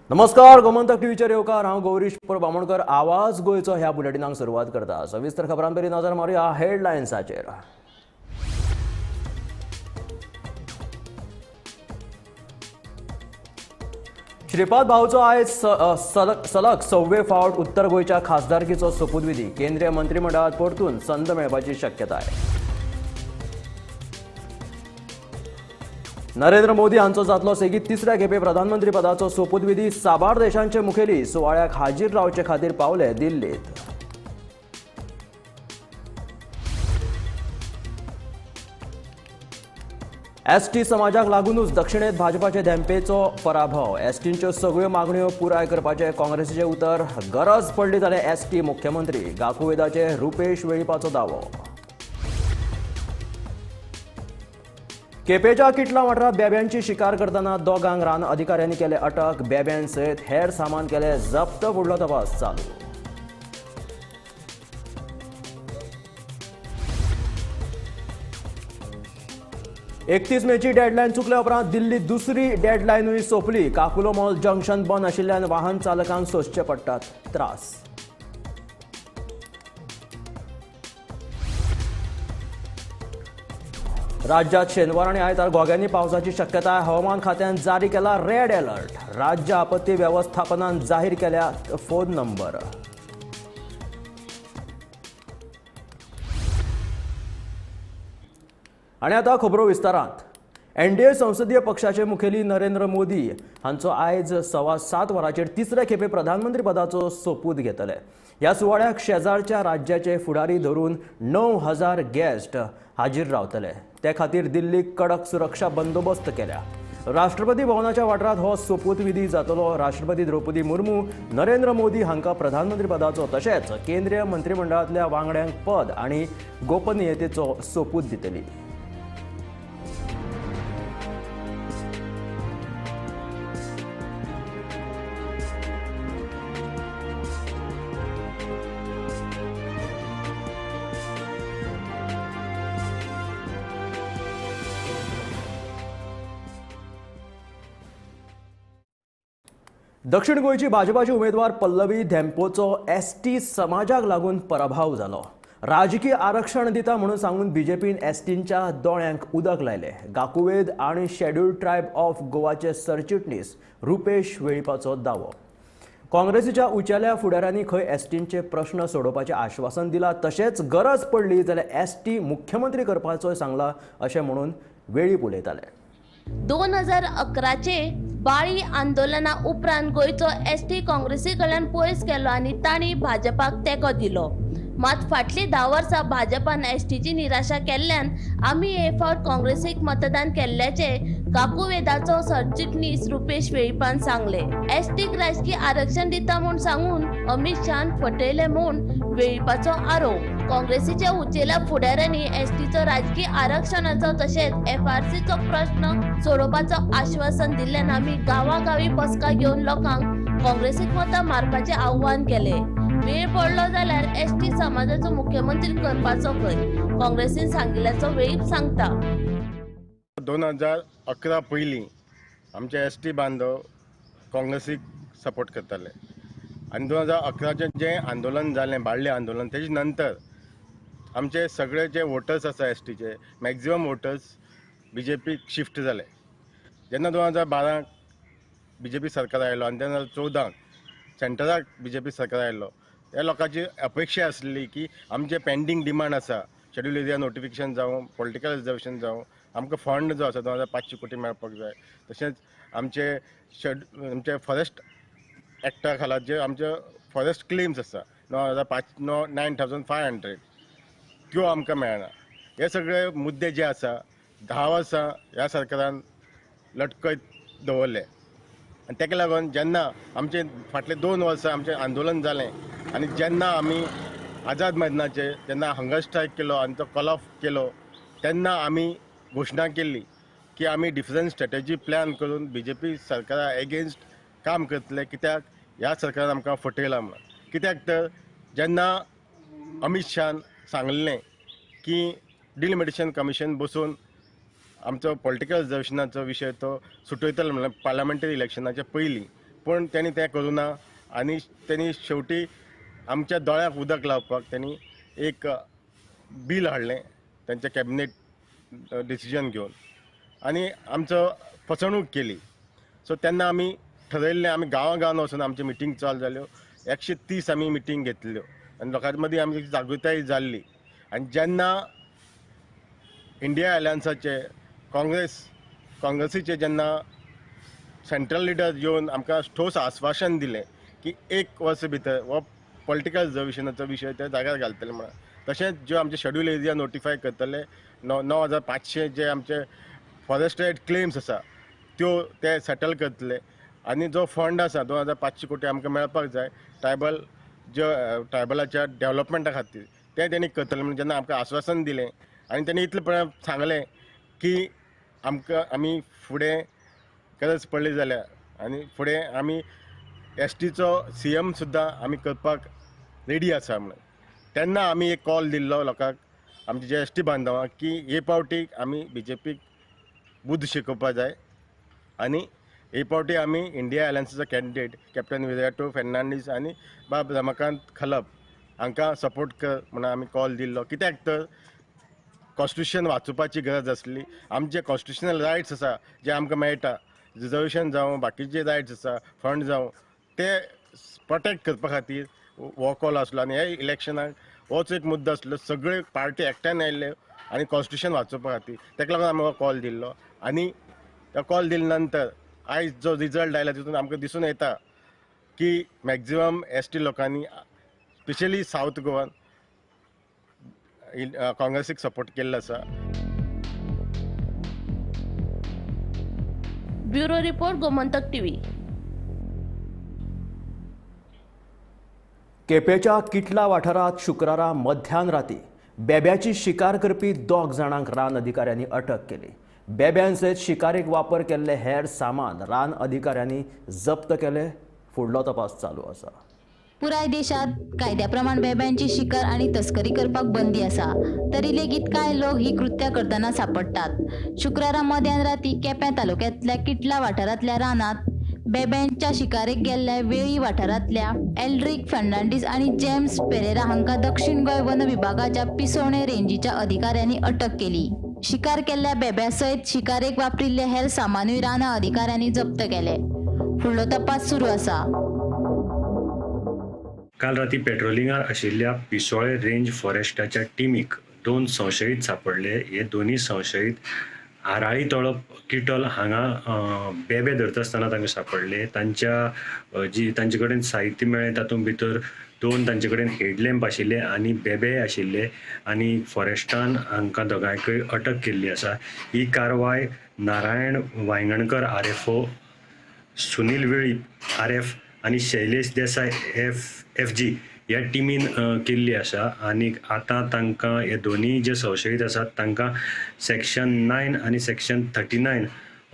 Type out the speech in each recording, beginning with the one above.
नमस्कार, गोमंतक टीव्हीचेर येवकार. हांव गौरीश परब आमोणकर. आवाज गोंयचो ह्या बुलेटिनाक सुरवात करता. सविस्तर खबरां पयलीं नजर मारुया हेडलायन्साचेर. श्रीपाद भाऊचो आयज सलग सव्वे फावट उत्तर गोंयच्या खासदारकीचो सोपूतविधी. केंद्रीय मंत्रिमंडळात परतून संद मेळपाची शक्यताय. नरेंद्र मोदी हांचो जातलो सेगीत तिसऱ्या खेपे प्रधानमंत्री पदाचो सोपूतविधी. साबार देशांचे मुखेली सुवाळ्याक हाजीर रावचे खातीर पावले दिल्लीत. एसटी समाजाक लागूनच दक्षिणेत भाजपाचे धेंपेचो पराभव. एसटींच्यो सगळ्यो मागण्यो पुराय करपाचे काँग्रेसीचे उतर. गरज पडली जाल्यार एसटी मुख्यमंत्री. गाकुवेदाचे रुपेश वेळीपाचो दावो. केपेच्या किटला वाठारांत बेब्यांची शिकार करतना दोगांक रान अधिकाऱ्यांनी केले अटक. बेब्यां सयत हेर सामान केले जप्त. फुडलो तपास चालू. एकतीस मेची डेडलायन चुकल्या उपरांत दिल्ली दुसरी डेडलायनूय सोंपली. काकुलो मॉल जंक्शन बंद आशिल्ल्यान वाहन चालकांक सोंसचे पडटात त्रास. राज्यात शेनवार आनी आयतार घोग्यांनी पावसाची शक्यताय. हवामान खात्यान जारी केला रेड अलर्ट. राज्य आपत्ती वेवस्थापनान जाहीर केल्या फोन नंबर. आनी आतां खबरो विस्तारांत. एनडीए संसदीय पक्षाचे मुखेली नरेंद्र मोदी हांचो आयज 7:15 वरांचेर तिसऱ्या खेपे प्रधानमंत्री पदाचो सोपूत घेतले. ह्या सुवाळ्याक शेजारच्या राज्याचे फुडारी धरून 9,000 गेस्ट हाजीर रावतले. ते खातीर दिल्लीक कडक सुरक्षा बंदोबस्त केल्या. राष्ट्रपती भवनाच्या वाठारांत हो सोपूतविधी जातलो. राष्ट्रपती द्रौपदी मुर्मू नरेंद्र मोदी हांकां प्रधानमंत्री पदाचो तशेंच केंद्रीय मंत्रिमंडळांतल्या वांगड्यांक पद आनी गोपनीयतेचो सोपूत दितली. दक्षिण गोंयची भाजपाची उमेदवार पल्लवी धेंपोचो एसटी समाजाक लागून पराभव जालो. राजकीय आरक्षण दिता म्हणून सांगून बीजेपीन एसटींच्या दोळ्यांक उदक लायले. गाकुवेद आनी शेड्युल्ड ट्रायब ऑफ गोवाचे सरचिटणीस रुपेश वेळीपाचो दावो. काँग्रेसीच्या उंचेल्या फुडाऱ्यांनी खंय एसटींचे प्रश्न सोडोवपाचें आश्वासन दिलां, तशेंच गरज पडली जाल्यार एसटी मुख्यमंत्री करपाचोय सांगला अशें म्हणून वेळीप उलयताले. 2011 बाळी आंदोलना उपरांत गोंयचो एसटी काँग्रेसी कडल्यान पयस केलो आनी तांणी भाजपाक तेंको दिलो. मात फाटलीं 10 वर्सां भाजपान एसटीची निराशा केल्ल्यान आमी हे फावट काँग्रेसीक मतदान केल्ल्याचें काकुवेदाचो सरचिटणीस रुपेश वेळीपान सांगले. एसटीक राजकीय आरक्षण दिता म्हूण सांगून अमित शहान फटयले म्हूण वेळीपाचो आरोप. काँग्रेसीच्या उंचेल्या फुडाऱ्यांनी एसटीचो राजकीय आरक्षणाचो तशेंच एफआरसीचो प्रश्न सोडोवपाचो आश्वासन दिल्ल्यान आमी गांवागांवी बसका घेवन लोकांक काँग्रेसीक मतां मारपाचें आव्हान केलें. वेळ पडलो जाल्यार एसटी समाजाचो मुख्यमंत्री करपाचो खंय काँग्रेसीन सांगिल्ल्याचो वेळीप सांगता. 2011 पयलीं आमचे एसटी बांधव काँग्रेसीक सपोर्ट करताले आनी 2011चें जें आंदोलन जालें, बाळ्ळें आंदोलन, तेजे नंतर आमचे सगळे जे वोटर्स आसा एसटीचे मॅक्झिमम वोटर्स बीजेपीक शिफ्ट जाले. जेन्ना 2012 बीजेपी सरकार आयलो आनी 2014 सेंट्रलाक बीजेपी सरकार आयलो, ह्या लोकांची अपेक्षा आसली की आमचे पेंडींग डिमांड आसा, शेड्यूल एरिया नोटिफिकेशन जावं, पॉलिटिकल रिजर्वेशन जावं, आमकां फंड जो आसा 2500 कोटी मेळपाक जाय, तशेंच आमचे आमचे फॉरेस्ट एक्टा खाला जे आमचे फॉरेस्ट क्लेम्स आसा 9,500 त्यो आमकां मेळना. हे सगळे मुद्दे जे आसा 10 वर्सां ह्या सरकारान लटकयत दवरले आनी ताका लागून जेन्ना आमचे फाटले 2 वर्सां आमचें आंदोलन जालें आनी जेन्ना आमी आझाद मैदानाचेर जेन्ना हंगर स्ट्रायक केलो आनी तो कॉल ऑफ केलो, तेन्ना आमी घोशणा केल्ली की आमी डिफरंट स्ट्रेटजी प्लॅन करून बीजेपी सरकारा एगेन्स्ट काम करतले, कित्याक ह्या सरकारान आमकां फटयलां म्हणून. कित्याक तर जेन्ना अमित शहान सांगलें की डिलिमिटेशन कमिशन बसोवन आमचो पॉलिटिकल रिजर्वेशनाचो विशय तो सुटयतलो म्हणल्यार पार्लमेंटरी इलेक्शनाच्या पयलीं, पूण तेणी तें करूं ना आनी तेणी शेवटी आमच्या दोळ्याक उदक लावपाक तेणी एक बील हाडलें तेंच्या कॅबिनेट डिसिजन घेवन आनी आमचो फसवणूक केली. सो तेन्ना आमी ठरयल्लें, आमी गांवां गांवान वचून आमच्यो मिटींग चालू जाल्यो, 130 आमी मिटींग घेतल्यो आनी लोकां मदीं आमची जागृताय जाल्ली. आनी जेन्ना इंडिया अलायन्साचे काँग्रेसीचे जेन्ना सेंट्रल लिडर्स येवन आमकां ठोस आस्वासन दिलें की एक वर्स भितर हो पॉलिटिकल रिजर्वेशनाचो विशय ते जाग्यार घालतले म्हणून, तशेंच ज्यो आमचे शेड्यूल एरिया नोटिफाय करतले, 9500 जे आमचे फॉरेस्ट रायट क्लेम्स आसा त्यो ते सेटल करतले आनी जो फंड आसा 2500 कोटी आमकां मेळपाक जाय ट्रायबल ज्यो ट्रायबलाच्या डेवलपमेंटा खातीर तें तेणी करतले म्हणून जेन्ना आमकां आस्वासन दिलें आनी तेणी इतलें पर्यंत सांगलें की आमकां आमी फुडें गरज पडली जाल्यार आनी फुडें आमी एसटीचो सीएम सुद्दां आमी करपाक रेडी आसा म्हणून, तेन्ना आमी एक कॉल दिल्लो लोकांक, आमचे जे एसटी बांधवांक की हे पावटी आमी बीजेपीक बुद्द शिकोवपाक जाय आनी हे पावटी आमी इंडिया अलायन्साचो कॅन्डिडेट कॅप्टन विरियाटो फेर्नांडीस आनी बाब रमाकांत खलप हांकां सपोर्ट कर म्हणून आमी कॉल दिल्लो. कित्याक तर कॉन्स्टिट्युशन वाचोवपाची गरज आसली, आमचे कॉन्स्टिट्युशनल रायट्स आसा जे आमकां मेळटा, रिजर्वेशन जावं बाकीचे रायट्स आसा, फंड जावं, ते प्रोटेक्ट करपा खातीर हो कॉल आसलो. आनी ह्या इलेक्शनाक होच एक मुद्दो आसलो, सगळे पार्टी एकठांय आयिल्ले आनी कॉन्स्टिट्युशन वाचोवपा खातीर, ताका लागून आमी हो कॉल दिल्लो. आनी तो कॉल दिले नंतर आयज जो रिजल्ट आयला तितून आमकां दिसून येता की मॅक्झिमम एसटी लोकांनी स्पेशली सावथ गोवान काँग्रेसीक सपोर्ट केल्लो आसा. Bureau report, Gomantak TV. केपेंच्या किटला वाठारांत शुक्रारा मध्यान राती बेब्याची शिकार करपी 2 जाणांक रान अधिकाऱ्यांनी अटक केली. बेब्यान सयत शिकारीक वापर केल्ले हेर सामान रान अधिकाऱ्यांनी जप्त केले. फुडलो तपास चालू आसा. पुराय देशात कायद्या प्रमाण बेब्यांची शिकार आनी तस्करी करपाक बंदी आसा, तरी लेगीत कांय लोक ही कृत्या करतना सापडटात. शुक्रारा मध्यान राती केपें तालुक्यांतल्या किटला वाठारांतल्या रानांत बेब्यांच्या शिकारेक गेल्ल्या वेळी वाठारांतल्या एल्ड्रिक फर्नांडीस आनी जेम्स पेरेरा हांकां दक्षिण गोंय वन विभागाच्या पिसोणे रेंजीच्या अधिकाऱ्यांनी अटक केली. शिकार केल्ल्या बेब्या सयत शिकारेक वापरिल्ले हेर सामानूय रानां अधिकाऱ्यांनी जप्त केले. फुडलो तपास सुरू आसा. काल राती पेट्रोलिंगार आशिल्ल्या पिसोळे रेंज फॉरेस्टाच्या टिमीक 2 संशयीत सापडले. हे दोनूय संशयीत आराळी तळप किटल हांगा बेबे धरता आसतना तांकां सापडले. तांच्या जी तांचे कडेन साहित्य मेळ्ळें तातूंत भितर 2 तांचे कडेन हेडलॅम्प आशिल्ले आनी बेबे आशिल्ले आनी फॉरेस्टान हांकां दोगांयकय अटक केल्ली आसा. ही कारवाय Narayan Vaingankar RFO, Sunil Velip RF आनी शैलेश देसाय FG ह्या टिमीन केल्ली आसा. आनी आतां तांकां हे दोनूय जे संशयीत आसात तांकां सेक्शन 9 आनी section 39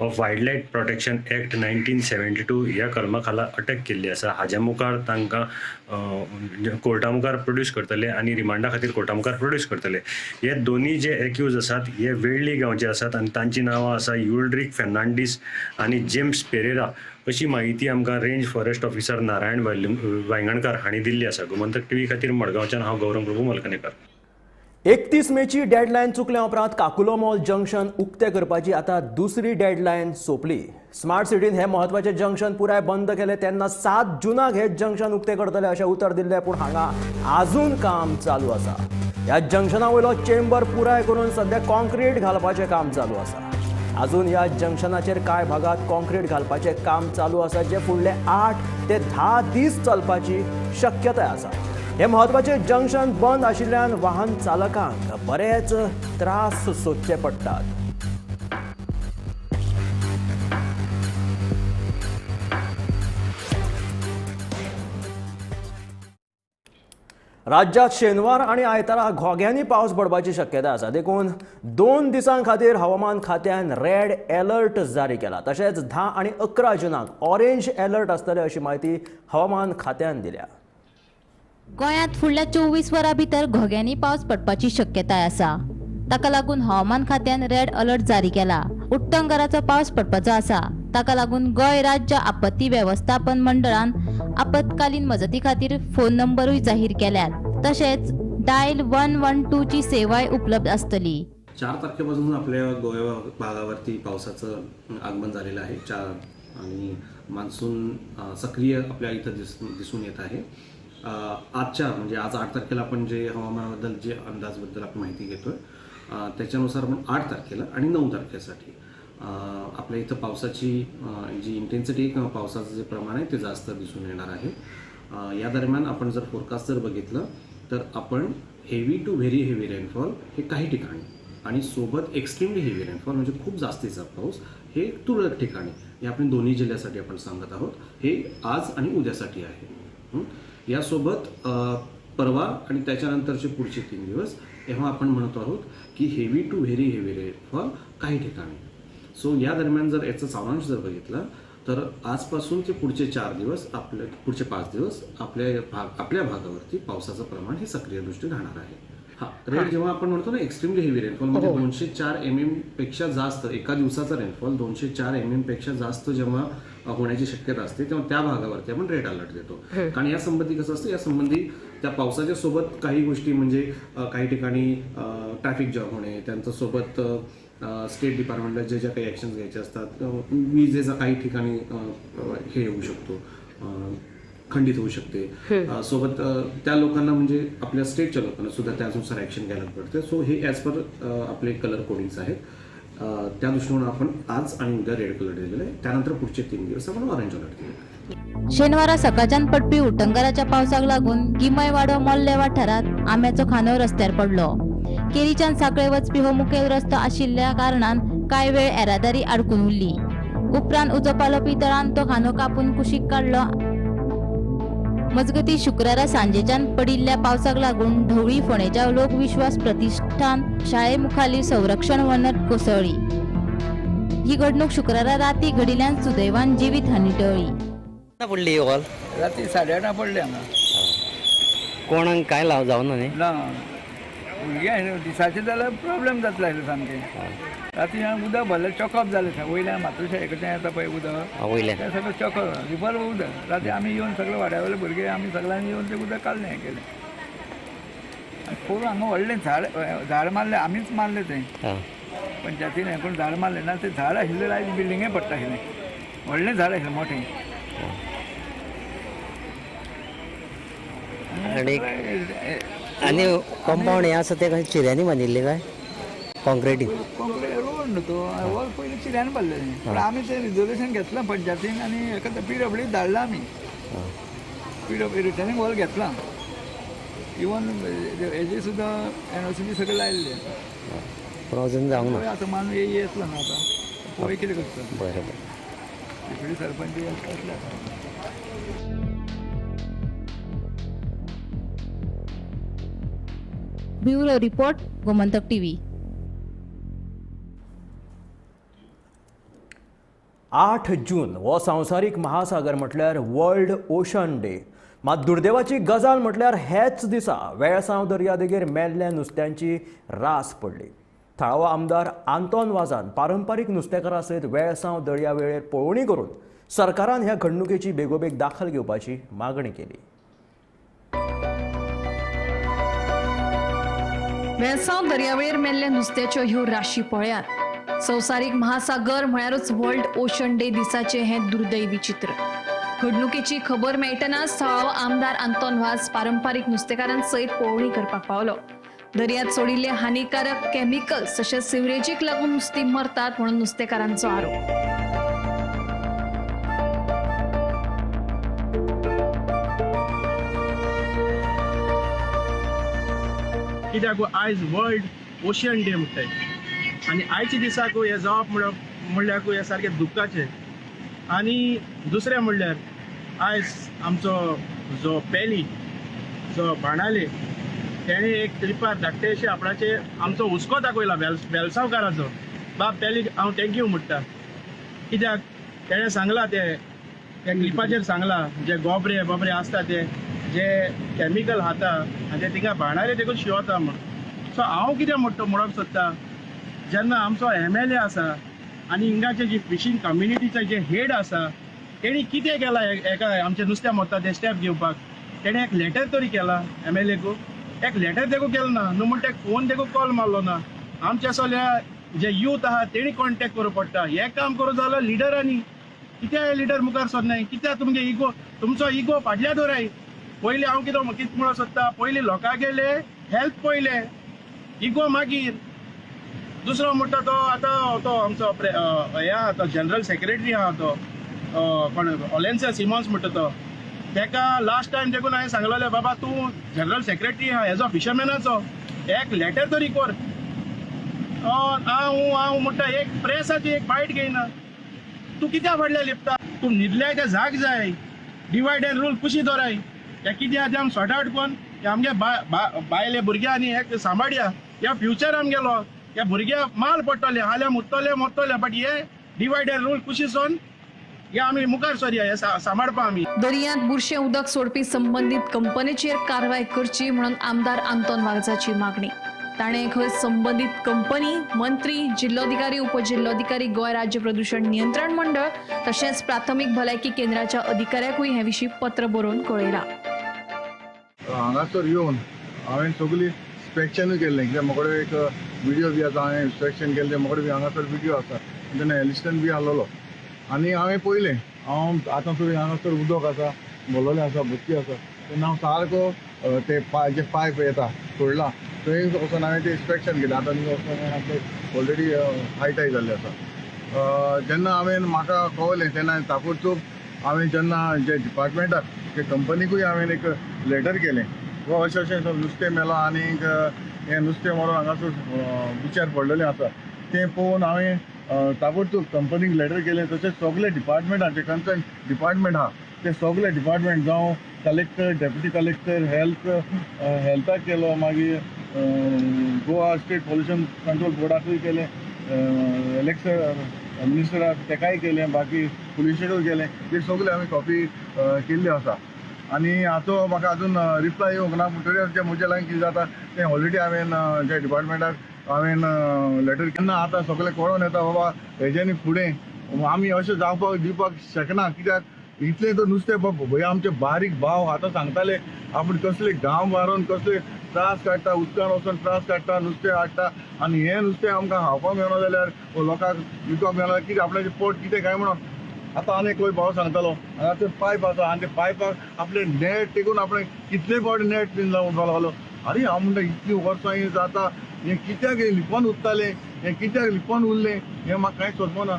of wild life protection act 1972 ह्या कलमा खाला अटक केल्ली आसा. हाज्या मुखार तांकां कोर्टा मुखार प्रोड्यूस करतले आनी रिमांडा खातीर कोर्टा मुखार प्रोड्यूस करतले. हे दोनूय जे एक्यूज आसात हे वेळ्ळी गांवचे आसात आनी तांची नांवां आसा युल्ड्रीक फेर्नांडीस आनी जेम्स पेरेरा अशी म्हायती आमकां range forest officer Narayan Vaingankar हांणी दिल्ली आसा. गोमंतक टीव्ही खातीर मडगांवच्यान हांव गौरव प्रभू मलकनेकर. 31 मेची डेडलायन चुकल्या उपरांत काकुलो मॉल जंक्शन उक्ते करपाची आता दुसरी डेडलायन सोंपली. स्मार्ट सिटीन हे म्हत्वाचे जंक्शन पुराय बंद केले तेन्ना 7 जूनाक हे जंक्शन उक्ते करतले अशें उतर दिल्लें, पूण हांगा आजून काम चालू आसा. ह्या जंक्शना वयलो चेंबर पुराय करून सद्या कॉन्क्रीट घालपाचें काम चालू आसा. अजून ह्या जंक्शनाचेर कांय भागात कॉन्क्रीट घालपाचें काम चालू आसा, जे फुडले 8 ते 10 दीस चलपाची शक्यताय आसा. हे म्हत्वाचे जंक्शन बंद आशिल्ल्यान वाहन चालकांक बरेच त्रास सोंसचे पडटात. राज्यात शेनवार आणि आयतारा घोग्यांनी पावस पडपाची शक्यता आसा, देखून 2 दिसां खातीर हवामान खात्यान रेड अलर्ट जारी केला. तशेंच 10 आणि 11 जूनाक ऑरेंज अलर्ट आसतले अशी म्हायती हवामान खात्यान दिल्या. गोंयांत फुडल्या 24 वरां भितर घोग्यांनी पावस पडपाची शक्यताय आसा. ताका लागून हवामान खात्यान रेड अलर्ट जारी केला. उट्टंगराचो पावस पडपाचो आसा. ताका लागून गोंय राज्य आपत्ती वेवस्थापन मंडळान आपत्कालीन मजती खातीर फोन नंबरूय जाहीर केल्यात. तशेंच डायल 112 ची सेवाय उपलब्ध आसतली. 4 तारखेपासून आपल्या गोवा भागावरती पावसाचं आगमन झालेलं आहे. 4 आणि मान्सून सक्रिय आपल्या इथं दिसून येत आहे. आजच्या म्हणजे आज 8 तारखेला आपण जे हवामानाबद्दल जे अंदाजबद्दल आपण माहिती घेतोय त्याच्यानुसार आपण 8 तारखेला आणि 9 तारखेसाठी आपल्या इथं पावसाची जी इंटेन्सिटी किंवा पावसाचं जे प्रमाण आहे ते जास्त दिसून येणार आहे. या दरम्यान आपण जर फोरकास्ट जर बघितलं तर आपण heavy to very heavy rainfall हे काही ठिकाणी आणि सोबत एक्स्ट्रीमली हेवी रेनफॉल म्हणजे खूप जास्तीचा पाऊस हे तुरळक ठिकाणी हे आपण दोन्ही जिल्ह्यासाठी आपण सांगत आहोत. हे आज आणि उद्यासाठी आहे. यासोबत परवा आणि त्याच्यानंतरचे पुढचे 3 दिवस तेव्हा आपण म्हणतो आहोत की heavy to very heavy rainfall काही ठिकाणी. सो या दरम्यान जर याचा सारांश जर बघितला तर आजपासून ते पुढचे 4 दिवस आपले पुढचे 5 दिवस आपल्या भागावरती पावसाचं प्रमाण हे सक्रिय दृष्टी राहणार आहे. हा रेड जेव्हा आपण म्हणतो ना एक्स्ट्रीमली हेवी रेनफॉल म्हणजे 204 mm पेक्षा जास्त एका दिवसाचा रेनफॉल 204 mm पेक्षा जास्त जेव्हा होण्याची शक्यता असते तेव्हा त्या भागावरती आपण रेड अलर्ट देतो. कारण या संबंधी कसं असतं, या संबंधी त्या पावसाच्या सोबत काही गोष्टी म्हणजे काही ठिकाणी ट्रॅफिक जाम होणे, त्यांच्यासोबत स्टेट डिपार्टमेंटला जे ज्या काही ॲक्शन्स घ्यायचे असतात, विजेचा काही ठिकाणी हे होऊ शकतो, खंडित होऊ शकते. सोबत त्या लोकांना म्हणजे आपल्या स्टेटच्या लोकांना सुद्धा त्यानुसार ॲक्शन घ्यायला पडते. सो हे ॲज पर आपले कलर कोडिंग्स आहेत. त्या दृष्टीने आपण आज आणि उद्या रेड कलर दिलेला आहे. त्यानंतर पुढचे 3 दिवस आपण ऑरेंज अलर्ट दिलेला आहे. शेनवारा सकाळच्यान पडपी उटंगाराच्या पावसाक लागून गिमयवाडो मोल्ले वाठारात आंब्याचो खांदो रस्त्यार पडलो. केरीच्यान सांखळे वचपी हो मुखेल रस्तो आशिल्ल्या कारणान कांय वेळ येरादारी आडकून उरली. उपरांत उजो पालोवपी दळान तो खांदो कापून कुशीक काडलो. मजगती शुक्रारा सांजेच्यान पडिल्ल्या पावसाक लागून ढवळी फोंडेच्या लोकविश्वास प्रतिष्ठान शाळे मुखाली संरक्षण वनट कोसळ्ळी. ही घडणूक शुक्रारा राती घडिल्ल्यान सुदैवान जिवीत हानी टळ्ळी. पडली हॉल राती 8:30 पडली हांगा. कोणाक काय लाव जावना न्ही ना भुरगीं आशिल्लीं दिसाचें जाल्यार प्रॉब्लेम जातलो आशिल्लो सामकें. राती उदक भरलें चॉकअप जालें वयल्यान मातोश्री कडच्यान येता पळय उदक वयल्यान तें सगळें चॉकअप रिवर उदक. राती आमी येवन सगळे वाड्या वयले भुरगे आमी सगळ्यांनी येवन तें उदक काडलें हें केलें. आनी पोरूं हांगा व्हडलें झाड झाड मारलें आमीच मारलें तें पंचायतीन हें करून झाड मारलें ना तें झाड आशिल्लें आयज बिल्डिंगे पडटा आशिल्लें व्हडलें झाड आशिल्लें मोठें. आनी कंपाउंड हें आसा तें चिऱ्यांनी बांदिल्लें काय कॉन्क्रिटीन? कॉन्क्रीट रोड न्हू तो वॉल पयलीं चिऱ्यांनी बांदलेलें पूण आमी तें रिजोल्युशन घेतलां पंचायतीन आनी हेका पी डब्ल्यू धाडलां आमी पी डब्ल्यू रिटर्निंग वॉल घेतलां इवन हेजे सुद्दां एनओसी बी सगळें लायिल्लें. पूण अजून जावंक ना आतां मानून येतलो न्हू आतां पळय कितें करता. बरें बरें डेप्युटी सरपंच येतले आतां. Bureau report, Gomantak TV. 8 जून हो संवसारीक महासागर म्हटल्यार वर्ल्ड ओशन डे. मात दुर्दैवाची गजाल म्हटल्यार हेच दिसा वेळसांव दर्यादेगेर मेल्ल्या नुस्त्यांची रास पडली. थळावो आमदार आंतोन वाजान पारंपारीक नुस्तेकारां सयत वेळसांव दर्यावेळेर पळोवणी करून सरकारान ह्या घडणुकेची बेगोबेग दाखल घेवपाची मागणी केली. वेळसांव दर्यावेळेर मेल्ल्या नुस्त्याच्यो ह्यो राशी पळयात. संवसारीक महासागर म्हळ्यारूच वर्ल्ड ओशन डे दिसाचें हें दुर्दैवी चित्र. घडणुकेची खबर मेळटनाच थळावो आमदार आंतोन वाज पारंपारीक नुस्तेकारां सयत पळोवणी करपाक पावलो. दर्यांत सोडिल्ले हानिकारक केमिकल्स तशेंच सिवरेजीक लागून नुस्तीं मरतात म्हणून नुस्तेकारांचो आरोप. कित्याक आयज वर्ल्ड ओशन डे म्हणटाय आनी आयच्या दिसाक हें जावप म्हणल्यार हें सारकें दुख्खाचें. आनी दुसरें म्हणल्यार आयज आमचो जो पेली जो बाणाले तेणें एक क्लिपार धाकटेशे आपणाचे आमचो हुस्को दाखयला वेलसांवकाराचो. बाब पेली हांव thank you म्हणटा कित्याक तेणें सांगलां तें त्या क्लिपाचेर सांगलां जे गोबरे बोबरे आसता ते जे केमिकल खाता आनी ते थिंगा बाणाले देखून शिवता म्हूण. सो हांव कितें म्हणटा म्हणूंक सोदता जेन्ना आमचो एम एल ए आसा आनी हिंगाचे जी फिशींग कम्युनिटीचे जे हेड आसा तेणी कितें केलां एका आमचें नुस्त्या मरता तें स्टेप घेवपाक तेणें एक लेटर तरी केला एमएलएकू, एक लेटर देखून केलो ना, न्हू म्हणटा एक फोन देखून कॉल मारलो ना. आमच्या सगळ्या जे यूथ आहा तेणी कॉन्टेक्ट करूं पडटा. हें काम करूं जाल्यार लिडरांनी कित्याक लिडर मुखार सरनाय, कित्याक तुमगे इगो, तुमचो इगो फाटल्या दवराय. पयलीं हांव कितें कितें म्हणूंक सोदता, पयलीं लोकांगेले हेल्थ पयलें, इगो मागीर. दुसरो म्हणटा तो आतां तो आमचो हे आहा तो जनरल सेक्रेटरी आहा तो कोण ओलेन्सिया सिमॉन्स म्हणटा तो, तेका लास्ट टायम देखून हांवें सांगलेलें बाबा तूं जनरल सेक्रेटरी आहा एज अ फिशरमॅनाचो एक लेटर तरी कर. हांव हांव म्हणटा एक प्रेसाची एक बायट घेयना, तूं कित्याक फाटल्यान लिपता, तूं न्हिदल्याय ते जाग जाय, डिवायड एंड रूल कुशी दवराय. हें कितें आहा तें आमी सॉर्ट आवट करून आमगे बायले भुरग्यांनी हे सांबाळया, ह्या फ्युचर आमगेलो, ह्या भुरग्यांक माल पडटले, हाल्या मुत्तले मोत्तले, बट हे डिवायड एंड रूल कुशी सोन हे आमी मुखार सरया, हे सांबाळपा आमी. दर्यांत बुरशें उदक सोडपी संबंदीत कंपनीचेर कारवाय करची म्हणून आमदार आंतोन वागजाची मागणी. ताणें खंय संबंदीत कंपनी, मंत्री, जिल्लोधिकारी, उपजिल्लोधिकारी, गोंय राज्य प्रदूषण नियंत्रण मंडळ तशेंच प्राथमीक भलायकी केंद्राच्या अधिकाऱ्याकूय हे विशीं पत्र बरोवन कळयलां. हांगासर येवन हांवें सगळी इन्स्पेक्शनूय केल्लें, कित्याक म्हाका एक विडियो बी आसा, हांवें इन्स्पेक्शन केल्लें, म्हाका बी हांगासर विडियो आसा, तेन्ना एलिस्टन बी आहलोलो आनी हांवें पळयलें. हांव आतां थंय हांगासर उदक आसा, भरलेलें आसा, बुरशी आसा, तेन्ना हांव सारको ते जे पायप येता सोडला थंय वचून हांवें तें इन्स्पेक्शन केलें. आतां वचून ऑलरेडी हाय टाय जाल्लें आसा. जेन्ना हांवें म्हाका कळलें तेन्ना ताबडतोब हांवें जेन्ना जे डिपार्टमेंटाक ते कंपनीकूय हांवें एक लेटर केलें, वा अशें अशें नुस्तें मेलां आनी हें नुस्तें मरोन हांगासर बिचार पडलेलें आसा, तें पळोवन हांवें ताबडतोब कंपनीक लेटर केलें. तशेंच सगळे डिपार्टमेंटाचे कन्सर्न डिपार्टमेंट आहा ते सगळे डिपार्टमेंट जावं कलेक्टर, डेप्युटी कलेक्टर, हेल्थ हेल्थाक केलो, मागीर गोवा स्टेट पोल्युशन कंट्रोल बोर्डाकूय केलें, इलेक्शन मिनिस्टराक तेकाय केलें, बाकी पुलिशेकूय केलें, ते सगळे आमी कॉपी केल्ली आसा. आनी हाचो म्हाका अजून रिप्लाय येवंक ना, पूण तरी जें म्हज्या लागीं कितें जाता तें ऑलरेडी हांवें ज्या डिपार्टमेंटाक हांवें लेटर केन्ना आतां सगळें कळोन येता बाबा हेज्यानी फुडें आमी अशें जावपाक दिवपाक शकना, कित्याक इतलें तर नुस्तें भंय आमचे बारीक भाव आतां सांगताले आपूण कसले घाम मारून कसले त्रास काडटा, उदकान वचून त्रास काडटा, नुस्तें हाडटा आनी हें नुस्तें आमकां खावपाक मेळना जाल्यार लोकांक विकपाक मेळना, कितें आपल्याचें पोट कितें काय म्हणून. आतां आनी एकलो भाव सांगतालो हांगासर पायप आसा आनी ते पायपाक आपलें नेट टेकून आपणें कितले फावटी नेट पिनला म्हणपाक लागलो. आरे हांव म्हणटा इतलीं वर्सां हें जाता, हें कित्याक लिपोन उरतालें, हें कित्याक लिपोन उरलें, हें म्हाका कांय सोदपना.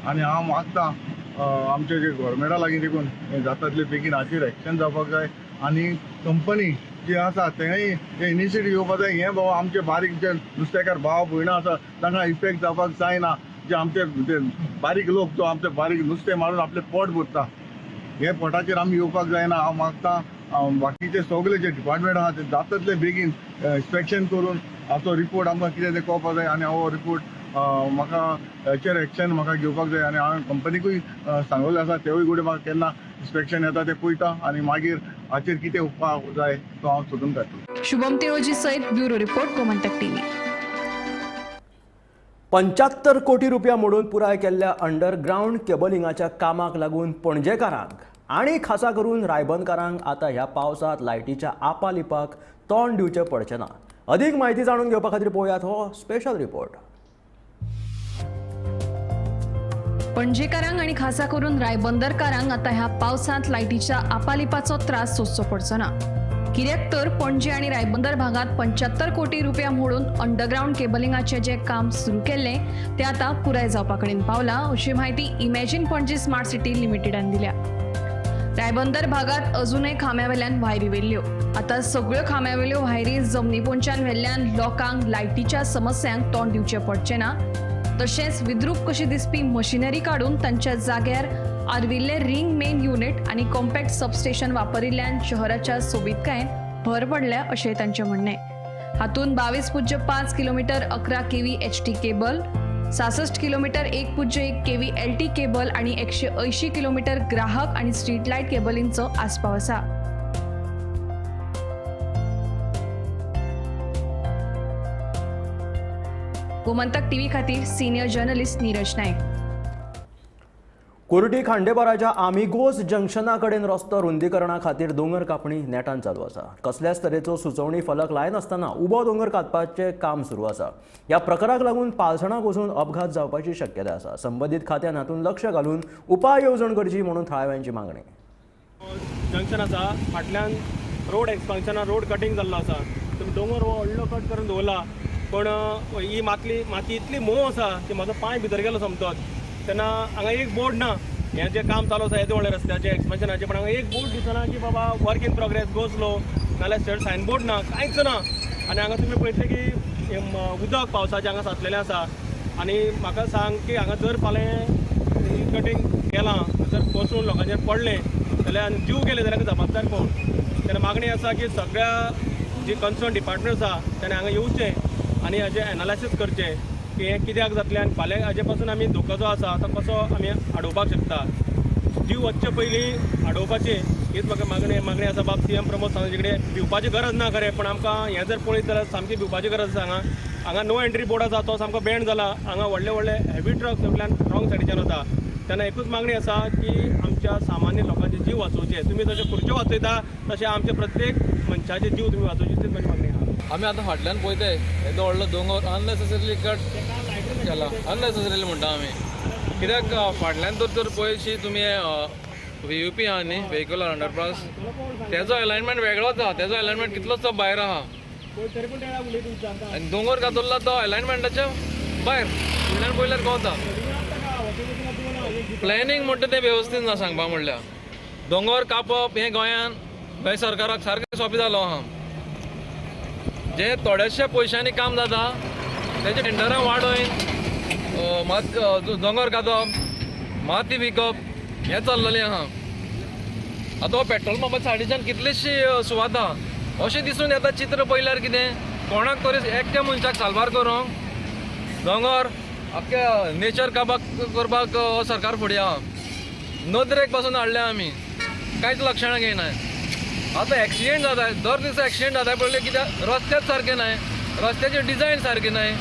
आनी हांव मागता आमचे जे गोवोरमेंटा लागीं देखून हें जाता तितले बेगीन हाचेर एक्शन जावपाक जाय आनी कंपनी जी आसा तेणें हें इनिशिएटीव घेवपाक जाय. हें बाबा आमचे बारीक जे नुस्तेकार भाव भयणां आसा तांकां इफेक्ट जावपाक जायना, जे आमचे बारीक लोक जो आमचे बारीक नुस्तें मारून आपलें पोट भरता, हे पोटाचेर आमी येवपाक जायना. हांव मागता बाकीचे सगळे जे डिपार्टमेंट आहा ते जाता तितले बेगीन इन्स्पेक्शन करून हाचो रिपोर्ट आमकां कितें तें कळपाक जाय आनी हो रिपोर्ट म्हाका हेचेर एक्शन म्हाका घेवपाक जाय. आनी हांवें कंपनीकूय सांगलेलें आसा, तेवूय कडेन म्हाका केन्ना इन्स्पेक्शन येता तें पळयता आनी मागीर हाचेर कितें उपाय जाय तो हांव सोदून काडटलो. शुभम तिरोजी सयत ब्युरो रिपोर्ट, गोमंतक टीव्ही. 75 कोटी रुपया मोडून पुराय केल्ल्या अंडरग्रावंड केबलिंगाच्या कामाक लागून पणजेकारांक आनी खासा करून रायबंदकारांक आतां ह्या पावसांत लायटीच्या आपालिपाक तोंड दिवचें पडचें ना. अदीक म्हायती जाणून घेवपा खातीर पळोवयात हो स्पेशल रिपोर्ट. पणजेकारांक आनी खासा करून रायबंदरकारांक आतां ह्या पावसांत लायटीच्या आपालिपाचो त्रास सोंसचो पडचो ना. कित्याक तर पणजे आनी रायबंदर भागांत 75 कोटी रुपया मोडून अंडरग्रावंड केबलिंगाचें जें काम सुरू केल्लें तें आतां पुराय जावपा कडेन पावलां, अशी म्हायती इमॅजीन पणजी स्मार्ट सिटी लिमिटेडान दिल्या. रायबंदर भागांत अजूनय खांब्यावेल्यान वायरी व्हेल्ल्यो. आतां सगळ्यो खांब्यावेल्यो वायरी जमनीपोंच्यान व्हेल्ल्यान लोकांक लायटीच्या समस्यांक तोंड दिवचें पडचें ना. तशेंच विद्रूप कशी दिसपी मशिनरी काडून तांच्या जाग्यार आर्विल्ले रिंग मेन युनिट आनी कॉम्पॅक्ट सबस्टेशन वापरिल्ल्यान शहराच्या सोबीतकायेन भर पडल्या अशें तांचें म्हणणें. हातूंत 22.5 kilometre 11 kV HT cable, 66 kilometre 1.1 kV LT cable आनी 180 किलोमीटर ग्राहक आनी स्ट्रीट लायट केबलींचो आस्पाव आसा. गोमंतक टीव्ही खातीर सिनियर जर्नलिस्ट नीरज नायक. कुर्टी खांडेपाराच्या आमिगोस जंक्शना कडेन रस्तो रुंदीकरणा खातीर दोंगर कापणी नेटान चालू आसा. कसल्याच तरेचो सुचोवणी फलक लायनासतना उबो दोंगर कापपाचें काम सुरू आसा. ह्या प्रकाराक लागून पालसणां कोसळून अपघात जावपाची शक्यताय आसा. संबंदीत खात्यान हातूंत लक्ष घालून उपाय येवजण करची म्हणून थळाव्यांची मागणी. जंक्शन आसा फाटल्यान रोड एक्सपान्शना रोड कटिंग जाल्लो आसा. तुमी दोंगर हो व्हडलो कट करून दवरला, पण ही माती इतली मोव आसा की म्हजो पांय भितर गेलो समजत. तेन्ना हांगा एक बोर्ड ना, हें जें काम चालू आसा येदें व्हडलें रस्त्याचें एक्सपान्शनाचें, पण हांगा एक बोर्ड दिसना की बाबा work in progress, go slow, नाल्यार सायन बोर्ड ना, कांयच ना. आनी हांगा तुमी पळयतले की उदक पावसाचें हांगा साचलेलें आसा. आनी म्हाका सांग की हांगा जर फाल्यां कटींग गेलां, जर कोसळून लोकांचेर पडलें जाल्यार आनी जीव गेले जाल्यार जबाबदार कोण? तेन्ना मागणी आसा की सगळ्या जी कन्सर्न डिपार्टमेंट आसा तेणें हांगा येवचें आनी हाजें एनालायसीस करचें की हें कित्याक जातलें आनी फाल्यां हाजे पासून आमी धोको जो आसा तो कसो आमी आडोवपाक शकता. जीव वचचे पयलीं आडोवपाचें हीच म्हाका मागणी आसा. बाब सी एम प्रमोद सावंत कडेन भिवपाची गरज ना खरें, पण आमकां हें जर पळयत जाल्यार सामकी भिवपाची गरज आसा. हांगा नो एंट्री बोर्ड आसा तो सामको बँड जाला. हांगा व्हडले व्हडले हेवी ट्रक सगळ्यान रॉंग सायडीच्यान वता. तेन्ना एकूच मागणी आसा की आमच्या सामान्य लोकांचे जीव वाचोवचे. तुमी जशे खुर्च्यो वाचयता तशें आमचे प्रत्येक मनशाचे जीव तुमी वाचोवचे, तीच म्हजी मागणी आसा. आमी आतां फाटल्यान पळयताय येदो व्हडलो दोंगर अननेसेसरीली कट केला, अननेसेसरीली म्हणटा आमी, कित्याक फाटल्यान तर पळयशी तुमी व्ही यू पी आहा न्ही, व्हेहिक्युलर अंडरपास, तेजो एलायनमेंट वेगळोच आहा, तेजो एलायनमेंट कितलोच भायर आहा आनी दोंगर कातरला तो एलायनमेंटाच्या भायर फुडल्यान पळयल्यार कळता. प्लॅनिंग म्हणटा तें वेवस्थीत ना सांगपा म्हणल्यार. दोंगर कापप हें गोंयान गोंय सरकाराक सारकें सोंपें जालो आहा. जे थोड्याशा पयशांनी काम जाता तेजे टेंडरां वाडोवन मात दोंगर कातप, माती विकप हें चल्लेलें आहा. आतां हो पेट्रोल पंपा सायडीच्यान कितलीशी सुवात आहा. अशें दिसून येता चित्र पळयल्यार कितें कोणाक तरी एकट्या मनशाक साल्वार करूंक दोंगर आख्ख्या नेचर काबाक करपाक सरकार फुडें आहा. नदरेक पासून हाडल्या आमी, कांयच लक्षणां घेयना. आतां एक्सिडेंट जाता, दर दिसा एक्सिडेंट जाता पळयलें कित्याक रस्तेच सारके नाय, रस्त्याचे डिजायन सारके नाय.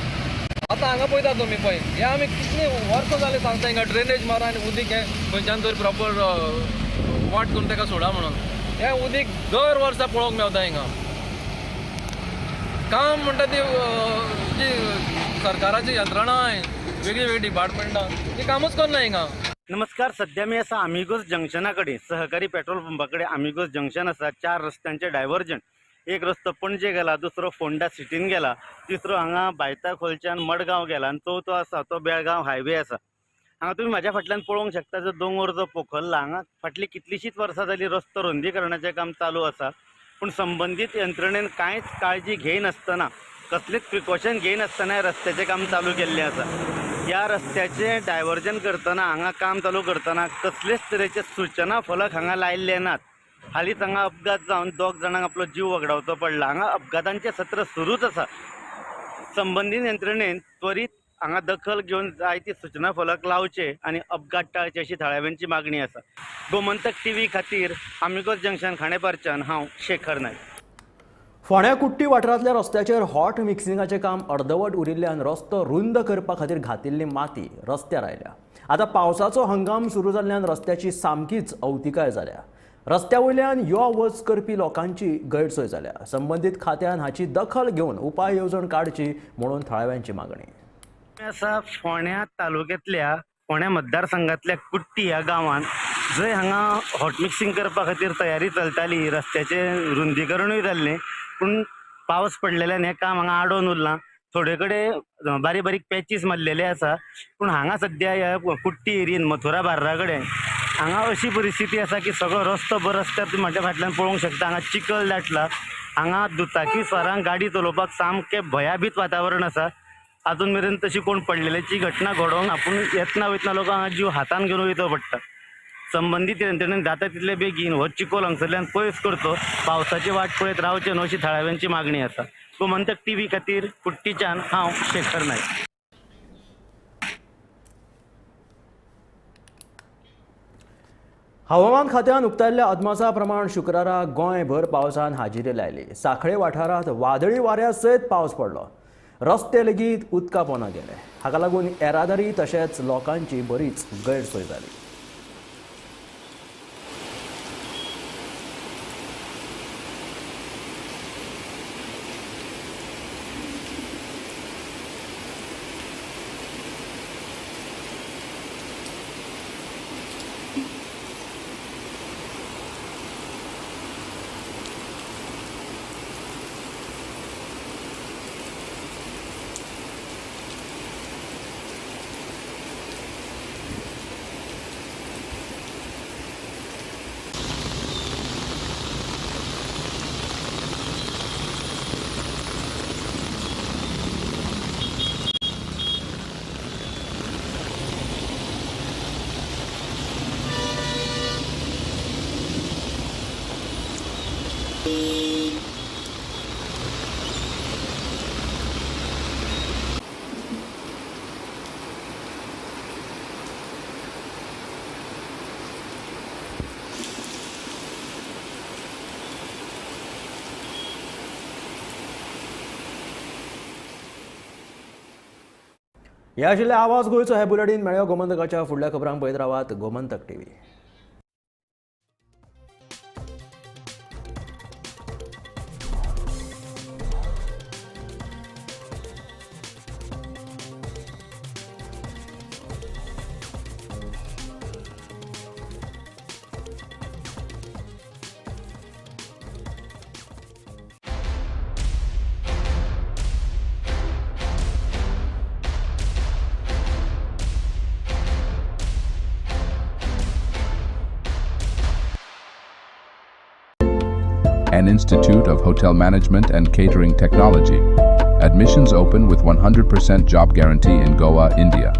आतां हांगा पळयता तुमी पळय, हें आमी कितलीं वर्सां जालीं सांगता हिंगा ड्रेनेज मारा आनी उदीक हें खंयच्यान तरी प्रॉपर वाट करून ताका सोडा म्हणून. हें उदीक दर वर्सा पळोवंक मेवता हिंगा. काम म्हणटा ती जी सरकाराची यंत्रणा आहाय, वेगळी वेगळी डिपार्टमेंटां, ती कामूच करना हिंगा. नमस्कार, सध्या मी आसा आमिगोस जंक्शना कडेन, सहकारी पेट्रोल पंपा कडेन. आमिगोस जंक्शन आसा, चार रस्त्यांचे डायवर्जन. एक रस्तो पणजे गेला, दुसरो फोंडा सिटीन गेला, तिसरो हांगा बायता खोलच्यान मडगांव गेला आनी चवथो आसा तो बेळगांव हायवे आसा. हांगा तुमी म्हाज्या फाटल्यान पळोवंक शकता जो दोंगर जो पोखरला, हांगा फाटलीं कितलींशींच वर्सां जालीं रस्तो रुंदीकरणाचें काम चालू आसा, पूण संबंदीत यंत्रणेन कांयच काळजी घेयनासतना, कसलेच प्रिकॉशन घेयनासतना रस्त्याचें काम चालू केल्लें आसा. ह्या रस्त्याचें डायवर्जन करतना, हांगा काम चालू करतना कसलेच तरेचे सुचना फलक हांगा लायिल्ले नात. हालींच हांगा अपघात जावन 2 जाणांक आपलो जीव वगडावचो पडला. हांगा अपघातांचें सत्र सुरूच आसा. संबंदीत यंत्रणेन त्वरीत हांगा दखल घेवन जाय ती सुचना फलक लावचे आनी अपघात टाळचे अशी थळाव्यांची मागणी आसा. गोमंतक टीव्ही खातीर आमिगोस जंक्शन खांडेपारच्यान हांव शेखर नायक. फोंड्या कुट्टी वाठारांतल्या रस्त्याचेर हॉट मिक्सिंगाचें काम अर्दवट उरिल्ल्यान रस्तो रुंद करपा खातीर घातिल्ली माती रस्त्यार आयल्या. आतां पावसाचो हंगाम सुरू जाल्ल्यान रस्त्याची सामकीच अवतिकाय जाल्या. रस्त्या वयल्यान यो वच करपी लोकांची गैरसोय जाल्या. संबंदीत खात्यान हाची दखल घेवन उपाय येवजण काडची म्हणून थळाव्यांची मागणी आसा. फोंड्या तालुक्यांतल्या फोंड्या मतदारसंघातल्या कुट्टी ह्या गांवांत जंय हांगा हॉट मिक्सिंग करपा खातीर तयारी चलताली, रस्त्याचें रुंदीकरणूय जाल्लें, पूण पावस पडलेल्यान हें काम हांगा आडोवन उरलां. थोडे कडेन बारीक बारीक पॅचीस मारलेले आसा, पूण हांगा सद्या ह्या कुट्टी एरियेन मथुरा बार्रा कडेन हांगा अशी परिस्थिती आसा की सगळो रस्तो बरो रस्त्यार तुमी म्हाज्या फाटल्यान पळोवंक शकता हांगा चिखल दाटला. हांगा दुचाकी स्वारांक गाडी चलोवपाक सामकें भयाभीत वातावरण आसा. आजून मेरेन तशी कोण पडलेल्याची घटना घडोवंक ना, पूण येतना वयतना लोकांक हांगा जीव हातान घेवन वयचो पडटा. संबंदीत यंत्रणेन जाता तितले बेगीन हो चिखोल हांगसरल्यान पयस करचो, पावसाची वाट पळयत रावचें न्हू अशी थळाव्यांची मागणी आसा. गोमंतक टीव्ही खातीर कुट्टीच्यान हांव शेखर नायक. हवामान खात्यान उक्तायल्ल्या अदमासा प्रमाण शुक्रारा गोंयभर पावसान हाजेरी लायली. सांखळे वाठारांत वादळी वाऱ्या सयत पावस पडलो. रस्ते लेगीत उदका पोंदा गेले. हाका लागून येरादारी तशेंच लोकांची बरीच गैरसोय जाली. हे आशिल्ले आवाज गोंयचो हे बुलेटीन. मेळ्यो गोमंतकाच्या फुडल्या खबरांक पळयत रावात Gomantak TV. An Institute of Hotel Management and Catering Technology. Admissions open with 100% job guarantee in Goa, India.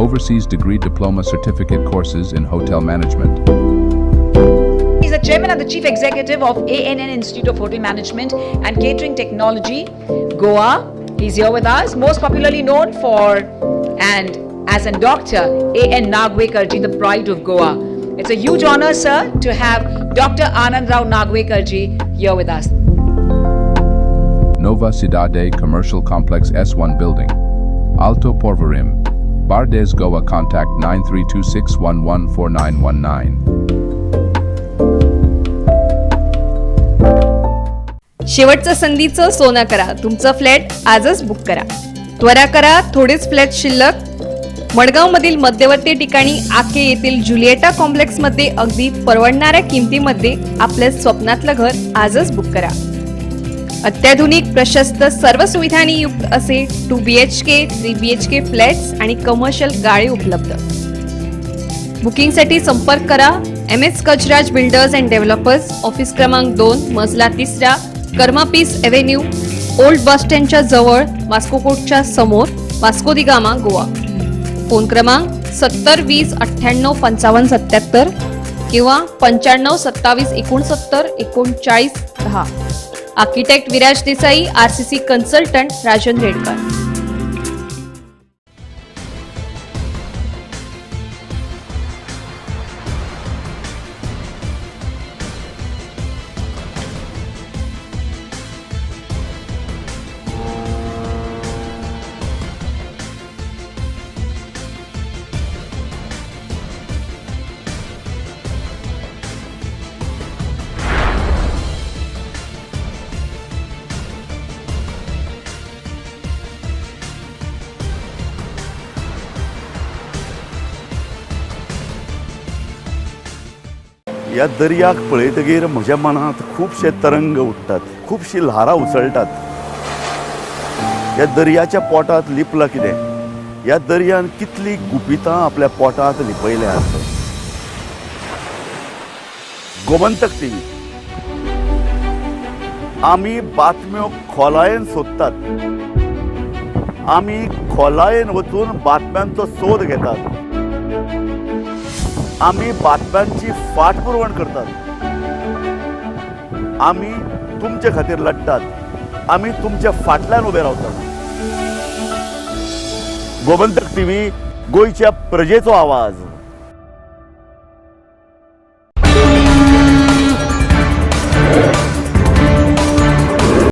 Overseas degree diploma certificate courses in hotel management. He's the chairman and the chief executive of ANN Institute of Hotel Management and Catering Technology, Goa. He's here with us, most popularly known for and as a doctor, A.N. Nagvekar ji, the pride of Goa. It's a huge honor, sir, to have Dr. Anand Rao Nagvekar ji here with us. Nova Cidade Commercial Complex S1 Building, Alto Porvorim, Bardez, Goa. Contact 9326114919. शेवटचं संधीचं सोनं करा, तुमचं flat आजच book करा. त्वरा करा, थोडेच flat शिल्लक. मडगावमधील मध्यवर्ती ठिकाणी आके येथील जुलिएटा कॉम्प्लेक्समध्ये अगदी परवडणाऱ्या किमतीमध्ये आपल्या स्वप्नातलं घर आजच बुक करा. अत्याधुनिक प्रशस्त सर्व सुविधांनी युक्त असे 2 BHK 3 BHK flats आणि कमर्शियल गाळे उपलब्ध. बुकिंगसाठी संपर्क करा MS Gajraj builders and developers, office क्रमांक 2, मजला 3, Karma peace avenue, old bus स्टँडच्या जवळ, वास्को कोर्टच्या समोर, वास्को दी गामा, गोवा. फोन क्रमांक 70 20 98 55 77 किंवा 95 27 69 39 10. Architect Viraj Desai, RCC consultant Rajan Redkar. ह्या दर्याक पळयतगीर म्हज्या मनांत खुबशे तरंग उठ्ठात, खुबशीं ल्हारां उसळटात. ह्या दर्याच्या पोटांत लिपलां कितें, ह्या दर्यान कितलीं गुपितां आपल्या पोटांत लिपयल्यांत. गोमंतक टीव्ही आमी बातम्यो खोलायेन सोदतात, आमी खोलायेन वचून बातम्यांचो सोद घेतात, आमी बातम्यांची फाटपुरवण करतात, आमी तुमचे खातीर लढतात, आमी तुमच्या फाटल्यान उबे रावतात. गोमंतक टीव्ही, गोंयच्या प्रजेचो आवाज.